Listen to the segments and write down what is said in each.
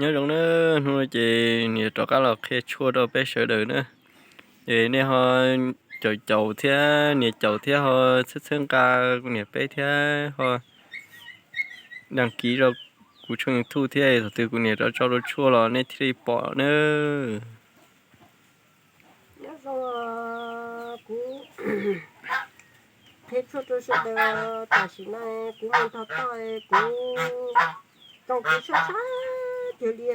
Nyob zoo na, hnub no ces niam rov qab los qhia tshuaj rau peb sawv daws na. Ces nej ho caum caum thiab nias caum thiab ho txhawb txhawb nqa kuv niam peb thiab ho đăng ký rau kuv tshooj YouTube thiab, thaum twg kuv niam rov tso rau tshuaj los nej thiaj li pom na. Nyob zoo, kuv qhia tshuaj rau sawv daws, tam sim no kuv mus ntog toj, kuv zoo kuv sab sab tiag li.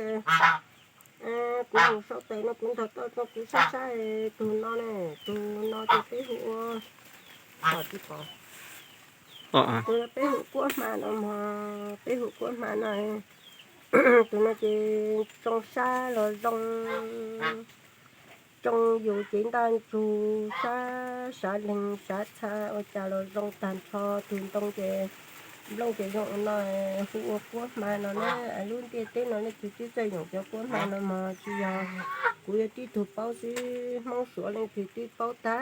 Kuv mus sau tes no kuv ntog toj zoo kuv sab sab, tus no ne, tus no ces peb hu ua, tus no peb hu kuab hma no mog, peb hu kuab hma no. Tus no ces tsoo sab los zoo, tsoo yus cev ntaj ntsug, sab sav leeg sav txha ua cas los zoo tag nrho. Tus ntoo ces nplooj ces zoo no, hu ua kuab hma no na. Lub ntiaj teb no leej twg twb txawj yoom cov kuab hma no mog, tsis yog kuv yog tib tug paub xwb, Hmoob Suav leej twg twb paub tag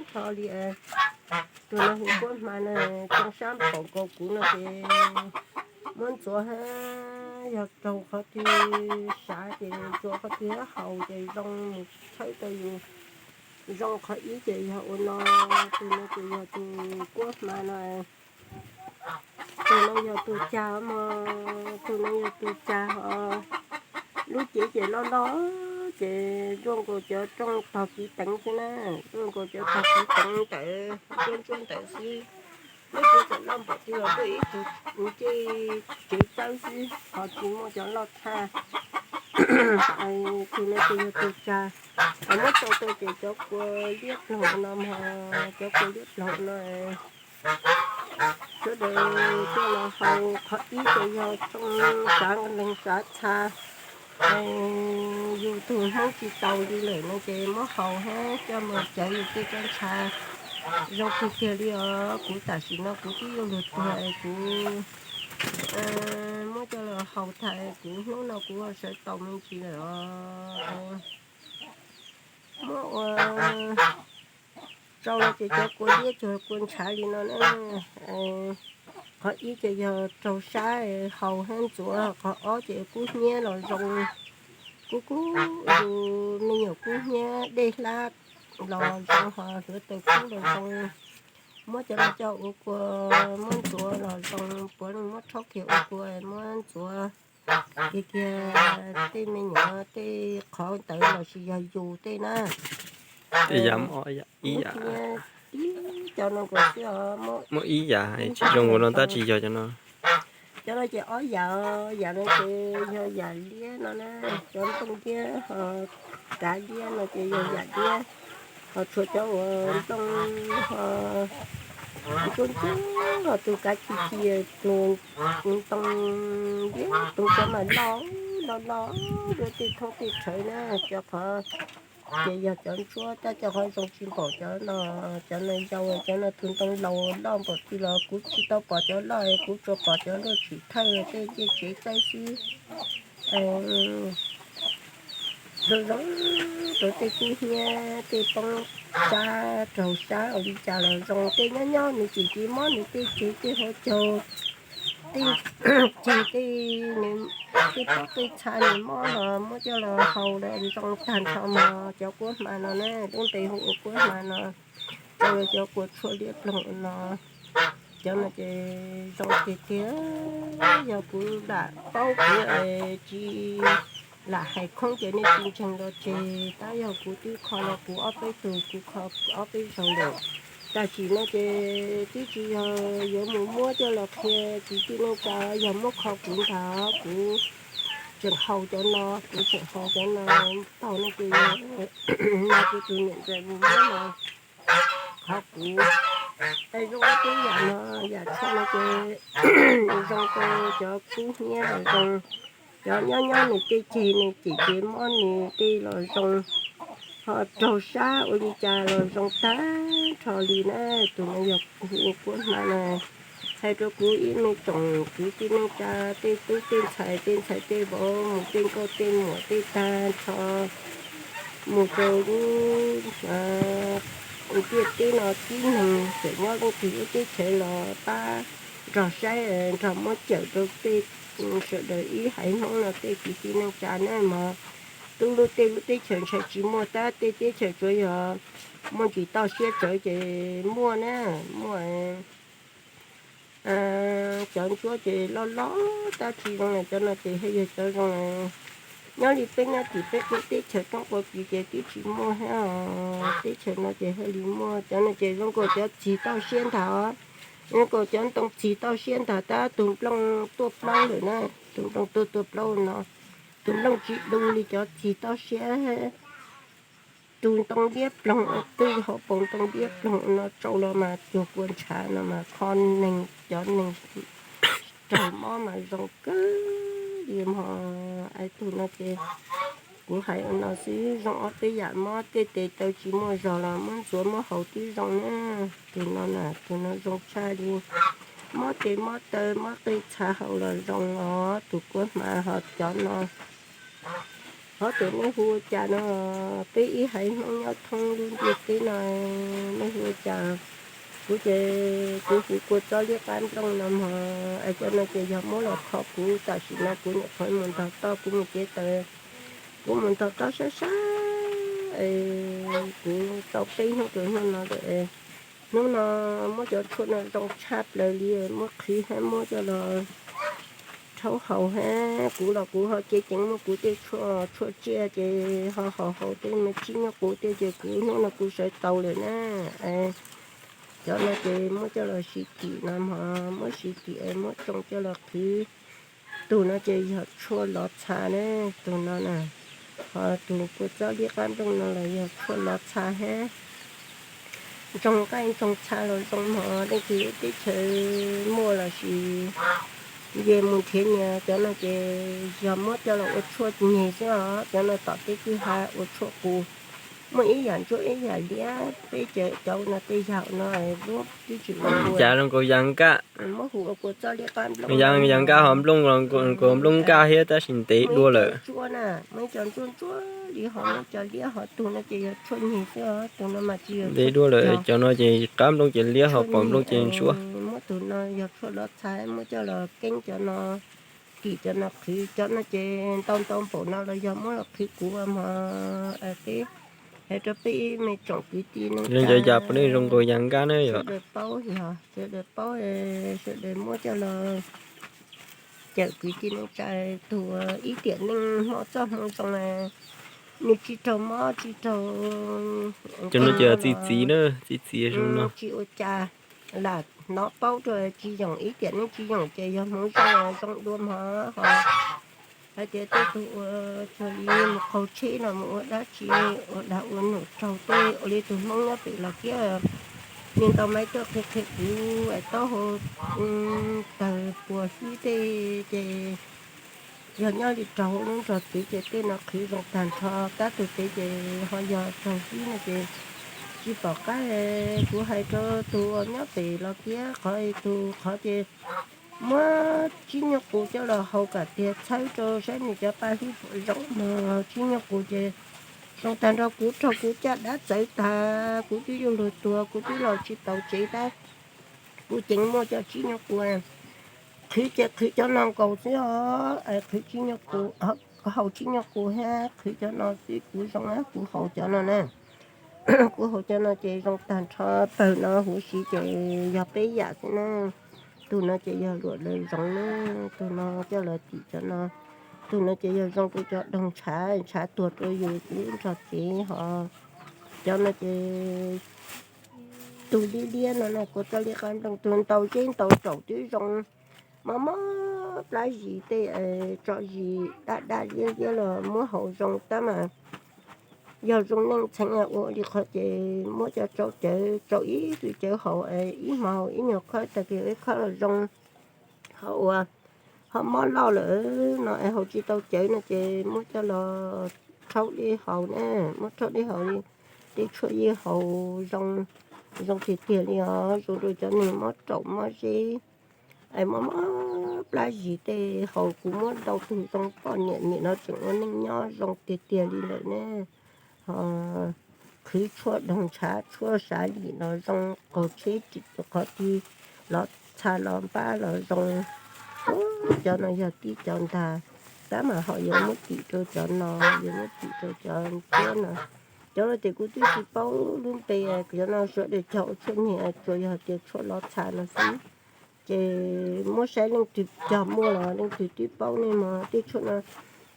nrho li. Tus no hu kuab hma no, tsoo sab npaum nkaus kuv no ces muab ntxuav hab, yog raug qhov twg sav ces ntxuav qhov twg haus ces zoo, mus tshawb tau yus zoo qhov ib ces yog ua no. Tus no ces yog tus kuab hma no. Tus no yog tus cag mog, tus no yog tus cag ho. Lub cev ces loj loj, ces zuaj nkaus cov rooj tog kiv teev xwb na, zuaj nkaus cov tog kiv teev ntawd, ntsuab ntsuab ntawd xwb. Lub cev txawm loj npaum twg los muaj ib tug ncej tsev tsawb xwb, ho tsis muaj cov loj tshaj. Tus no ces yog tus cag, muab tsoo tau ces cov kua liab ploog no mog, cov kua liab ploog no. Sawv daws coj los haus, qhov ib ces yog tsoo sav leeg sav txha. Yus tug Hmoob tsis taus li lawm no ces muab haus hab coj mus cawv yus tej roj ntsha, zoo kawg kiag li os. Kuv tam sim no kuv twb yuav luag tuag es kuv muab coj los haus tas, kuv hnub no kuv ua sawv taus me ntsis lawm os. Muab ua tsoo no ces cov kua liab cuag kua ntshav li no na. Qhov ib ces yog raug sab haus hab ntxuav, qhov ob ces kub hnyiab los zoo, kub kub yus me nyuam kub hnyiab dej hlab los zoo, ho hluav taws kub los zoo. Muab cov no coj ua kua, muab ntxuav los zoo, puav leej muab rhaub kiag ua kua, muab ntxuav kiag kiag tej me nyuam tej qhov ntawd lossis yog yus tej na. Tej yam ib yam, tib cov no nkaus xwb os. Muaj ib yam tsis zoo nkaus no tab tsis yog cov no. Cov no ces ob yam, yam no ces yog yam liab no na, cov nplooj liab ho kav liab no ces yog yam liab, ho tshuav cov uas nplooj ho ntsuab ntsuab los tus kav ci ci, tus ntoo liab tus cov mas loj loj loj dua tej thoob tej rhawv na, cov qhov ces yog cov ntsuab, tab cov qhov zoo tsis npaum cov no, cov no yau, cov no tus ntoo laus loj npaum twg los kuv tsis tau pom cov loj, kuv tsuas pom cov luaj tshwm thawj tej ncej tsev txawb xwb. Zoo zoo rau tej kub hnyiab, tej poob sab raug sab ua li cas los zoo, tej nyob nyob nws tseem cev mob nws tej ceg tej hauv caug, tej ceg tej, tej pob tej txha nws mob los muab coj los haus los zoo tag nrho mog. Cov kuab hma no na, lub npe hu ua kuab hma no, cov kua tshuaj liab ploog no. Cov no ces zoo tiag tiag, yog kuv lam paub kuv tsis lam hais khoob ces nej tsis ntseeg los tseg, tab yog kuv twb kho los kuv ob peb tug, kuv kho ob peb zaug lawm. Tam sim no ces twb tsis yog yuav mus muab coj los qhia kwv tij neej tsa, yog muab kho kuv ntag, kuv tseem haus cov no, kuv tseem haus cov no tau no ces yog no kuv tus niam ntxawm mus muab los qhov kuv. Es zoo ob peb yam no, yam tshuaj no ces zoo rau cov kub hnyiab los zoo, cov nyob nyob nws tej ceg nws cem cev mob nws tej los zoo, ho raug sab ua li cas los zoo tag nrho li na. Tus no yog hu ua kuab hma na. Hais rau kuv ib me tsoom kwv tij neej tsa, tej tub tej ntxhais, tej ntxhais tej vauv, mus tej nkauj tej muam tej tag nrho, mus rau lub ntiaj teb no tib neeg txawm nyob leej twg lub teb chaws los pab nrog saib, nrog muab cawm rau tej Sawv daws ib haiv Hmoob no tej kwv tij neej tsa na mas, tub lub tej lub teb chaws ntshai tsis muaj tab, tej teb chaws tsuas yog muaj ntsis toj siab tsawv ces muaj na, muaj cov ntsuab ces loj loj tab tsis zoo, cov no ces thiaj yog cov zoo. Nyob li peb nyob tim peb qub teb chaws roob quav kiv ces twb tsis muaj thiab os, teb chaws no ces thiaj li muaj. Cov no ces zoo nkaus cov txig toj siab ntag, zoo nkaus cov ntoo txig toj siab ntag tab, tus nplooj tuaj plaub lawm na, tus nplooj tuaj tuaj plaub no, tus nplooj tsis du li cov txig toj siab. Tus ntoo liab ploog, twb hauv paus ntoo liab ploog no tsau los mas cuag kua ntshav no mas kho neeg, cov neeg raug mob mas zoo kawg li mog. Tus no ces kuv hais no xwb, zoo ob peb yam mob tej tes taw tsis muaj zog los muab ntxuav muab haus twb zoo na. Tus no na, tus no zoo tshaj li, mob tes mob taw mob qij txha haus los zoo os. Tus kua hmav ho cov no, ho tus nej hu ua cas no, peb ib haiv Hmoob nyob thoob lub ntiaj teb no, nej hu ua cas? Kuv ces kuv hu kua txob liab qab nplooj no mog, es cov no ces yog muab los kho kuv tam sim no kuv nyuam qhuav mus ntog toj kuv mus cev taws, kuv mus ntog toj sab sab, kuv tau peb hnub rau hnub no lawm. Hnub no muab cov tshuaj no zoo tshaj plaws li, muab qhwv thiab muab coj los rhaub haus thiab. Kuv los kuv ho cev ceev muab kuv tej tshuaj, tshuaj tsiaj ces ho haus haus tej me tsib nyuj qus tej ces kuv hnub no kuv sawv tau lawm na. Cov no ces muab coj los siv kim no mog, muab siv kim es muab tsoo coj los qhwv. Tus no ces yog tshuaj lov txha na, tus no na, ho tus kua txob liab qab nplooj no los yog tshuaj lov txha thiab. Ntsoog nqaij ntsoog txha los zoo mog, leej twg lub teb chaws muaj los sis nce mus nrhiav nyias. Cov no ces yog muab coj los ua tshuaj nyeg xwb os, cov no tom tej kwj ha ua tshuaj qus. Muaj ib yam ntsuab ib yam liab, peb cov no tej yam no lub twb tsis muaj. Cas zoo nkaus yas nkaj, muab hu ua kua txob liab qab nplooj, yas nkaj ho nplooj los nkaus nplooj nkaj thiab tab sis ntev dua lawm. Ntsuab na, muaj ib co ntsuab ntsuab li ho muaj cov liab ho, tus no ces yog tshuaj nyeg xwb os, tus no mas tsis yog ntev dua lawm. Cov no ces qab nplooj ces liab ho pom nplooj ces ntsuab. Muab tus no yog tshuaj lov txha, muab coj los keeb cov no, kim cov no qhwv. Cov no ces ntau ntau npaum no los yog muab los qhwv kuv mog. Peb hais rau peb ib me tsoom kwv tij neej tsa, cov yas puav leej zoo nkaus yas nkaj na yom. Sawv daws paub, yog sawv daws paub, sawv daws muab coj los cawm kwv tij neej tsa, tus ib tiam neej hmo txoj hmoo zoo, nws tsis raug mob tsis raug. Cov no ces txi txiv na, txi txiv zoo no tsis ua cas, lam hnov paub rau tsis yoom, ib tiam neej tsis yoom ces yog hmoov zoo zoo dua mog. Ho hais tias tej tug ua cuag li mus qaug tsheb no mus ua dab tsi, ua dag ua num raug tej ua li tus Hmoob nyob pem Los Kiab, niag ntau maiv tuaj qhia qhia kuv es taub hau tawg puas xwb tej ces yog nyob li raug lub nrog txiv ces tej no qhwv zoo tag nrho, tab tus txiv ces ho yog raug xwb no ces tsis pom qab. Kuv hais rau tus uas nyob pem Los Kiab qhov, tus qhov ces muab tsib nyuag qus coj los haus kom tiag txhawb rau saib nws cov paj hlwb puas zoo mog. Tsib nyuag qus ces zoo tag nrho, kuv raug kuv caj dab txawv tag, kuv twb yuav luag tuag kuv twb los tsis tau tsev tab, kuv ceev muaj cov tsib nyuag qus. Qhwv ces qhwv cov no nkaus xwb os, qhwv tsib nyuag qus, haus tsib nyuag qus thiab qhwv cov no xwb kuv zoo, kuv haus cov no na. Kuv haus cov no ces zoo tag nrho, pawg no huv si ces yog peb yam xwb na. Tus no ces yog luam lawv zoov na, tus no coj los tim cov no. Tus no ces yog zoo rau cov doog ntshav, ntshav tuag rau yus twb nrog tsev ho. Cov no ces tus liab liab no na, kua txob liab qab nplooj, tus ntau zeb ntau raum twb zoo. Mob mob plab zis tej, tso zis daj daj liab liab los muab haus zoo tab mas yog zoo neej txheev ua li qhov ces muab cov tsau cawv, tsau ib tug cawv haus, ib hmo haus ib nyuag khob, tag kis ib khob los zoo. Ho ua, ho mob loj lawm no es haus tsis tau cawv no ces muab coj los rhaub dej haus na, muab rhaub dej haus li tej tshuaj yeej haus zoo, zoo tiag tiag li os, zoo rau cov neeg mob raum mob zeb, es mob mob plab zis tej haus. Kuv muab ntau tug zoo poj niam nim no tseem ua neej nyob zoo tiag tiag li lawm ne. Ho qhwv tshuaj doog ntshav, tshuaj sav lim los zoo, qaug tsheb ris qhov twg los txha los npab los zoo. Cov no yog tib cov ntag, tab mas ho yuav muab tim rau cov no, yuav muab tim rau cov ntsuab no. Cov no ces kuv twb tsis paub lub npe, cov no sawv daws cog ua tshuaj nyeg, tsuas yog tias tshuaj lov txha no xwb. Ces muab saib leej twg cog muaj los leej twg twb paub ne mog. Tej tshuaj no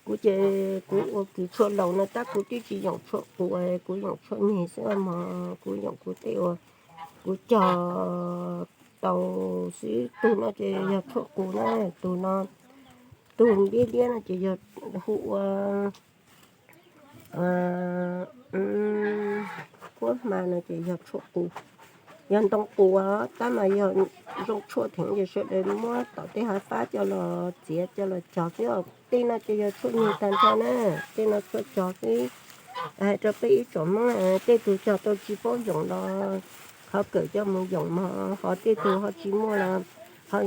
kuv ces kuv ua kws tshuaj laus no tab kuv twb tsis yoom tshuaj qus, kuv yoom tshuaj nyeg xwb mog. Kuv yoom kuv tej uas kuv cog tau xwb. Tug no ces yog tshuaj qus na, tug no, tug liab liab no ces yog hu ua kuab hma no ces yog tshuaj qus, yog ntoo qus, tab mas yog zoo tshuaj theem ces sawv daws muab tom tej hav fab coj los txiav coj los cog xwb. Tej no ces yog tshuaj nyeg tag nrho na, tej no tshuaj cog xwb. Hais rau peb ib tsoom Hmoob, tej tug cog tau tsis paub yoom los ho kawm coj mus yoom mog, ho tej tug ho tsis muaj los ho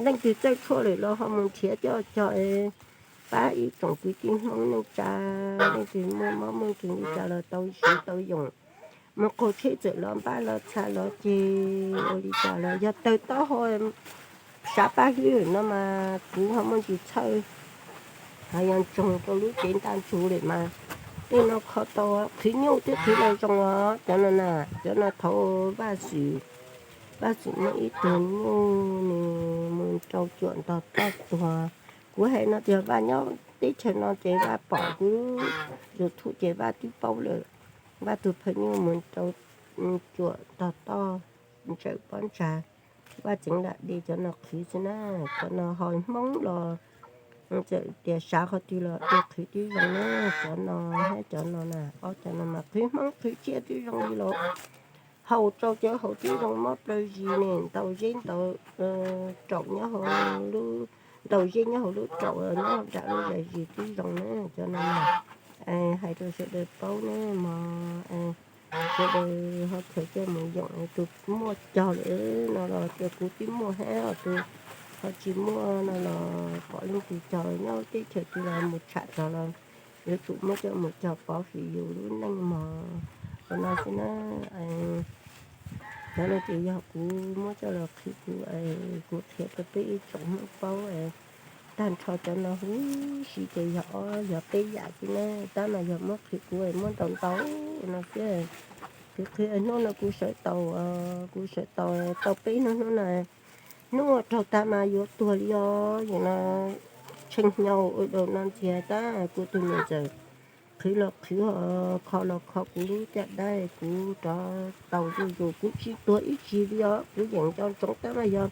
leej twg txawj tshuaj lawm los ho mus nrhiav coj cog pab ib tsoom kwv tij Hmoob neej tsa, leej twg muaj mob muaj nkeeg li cas los tau siv tau yoom. Mus qaug tsheb txawm los npaj los txha los ceg ua li cas los yog tawg taub hau sav paj hlwb no mas kuv ho muaj ntsis txhawj. Ho yog ntsoog rau lub cev ntaj ntsug lawm mas tej no kho tau. Qhwv nyuj twb qhwv los zoo os cov no na. Cov no thaum Vaj Xwm, Vaj Xwm muaj ib tug nyuj nws mus rau cuam ntog toj tuag. Kuv hais no tias Vaj nyob teb chaws no ces Vaj pom kuv YouTube ces Vaj twb paub lawm. Vaj tus phaw nyuj mus rau cuam ntog toj, ntsawm pob ntsa, Vaj tseev lam de cov no qhwv xwb na. Cov no ho Hmoob los txawm tias sav qhov twg los de qhwv twb zoo na. Cov no thiab cov no na, ob cov no mas qhwv Hmoob qhwv tsiaj twb zoo li los haus rau cawv haus twb zoo mob plaws zis ne. Ntaus zeb ntaus raum nyob hauv lub, ntaus zeb nyob hauv lub raum nyob nram lub zais zis twb zoo na. Cov no mas hais rau sawv daws paub ne mog. Sawv daws ho khaws coj mus yoom, tus muaj cog lawm no los tias kuv twb muaj hab, tus ho tsis muaj no los pom leej twg cog nyob teb chaws twg los mus tsham txog los yuav tsum muab coj mus cog pov hwm yus lub neej mog. Ua no xwb na. Cov no ces yog kuv muab coj los qhwv kuv, kuv qhia rau peb ib tsoom Hmoob paub. Tag nrho cov no huv si ces yog ob yog peb yam xwb na, tab mas yog muab qhwv kuv muab ntaus ntaus no xwb. Qhwv qhwv hnub no kuv sawv taus, kuv sawv taus tau peb hnub, hnub no, hnub ua raug tag mas yuav tuag li os. Yam no tshee hnyau ua dau no ntxiag tab kuv tus niam ntxawm qhwv los qhwv, kho los kho kuv lub caj dab, kuv rov taus zuj zus kuv tsis tuag ib tsig li os. Kuv yeem nco ntsoov tab mas yog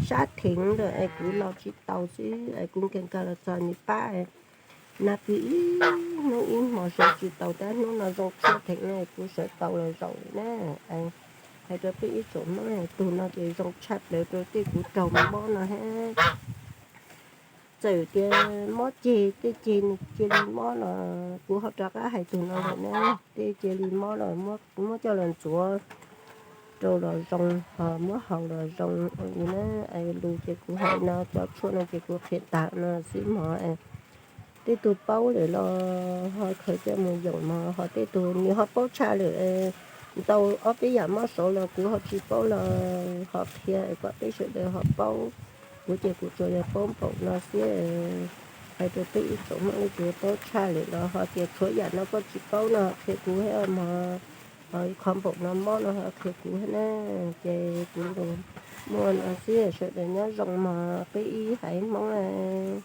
sab theev lawm es kuv los tsis taus xwb es kuv nkees kawg los txog nws pab nag pw ib hnub ib hmo sawv tsis taus tab hnub no zoo tshuaj theev kuv sawv taus los zaum na. Hais rau peb ib tsoom Hmoob, tus no ces zoo tshaj plaws rau tej kuv raug mob no hab. Txawm tias mob ceg, tej ceg nws cia li mob los kuv ho rov qab hais tus no lawm na, tej cia li mob los muab coj los ntxuav rau los zoo, ho muab haus los zoo ua li na. Es lus ces kuv hais no, cov tshuaj no ces kuv qhia tag no xwb mog. Tej tug paub lawm los ho khaws coj mus yoom mog, ho tej tug nws ho paub tshaj lawm, ntau ob peb yam mob saud los kuv ho tsis paub los ho qhia kom peb sawv daws ho paub. Kuv ces kuv tsuas yog paub npaum no xwb. Hais rau peb ib tsoom Hmoob leej twg paub tshaj lawm los ho tias tshuav yam no koj tsis paub no ho qhia kuv thiab mog. Ho qhov npaum no mob no ho qhia kuv thiab na. Ces kuv muaj no xwb, sawv daws nyob zoo mog, peb ib haiv Hmoob.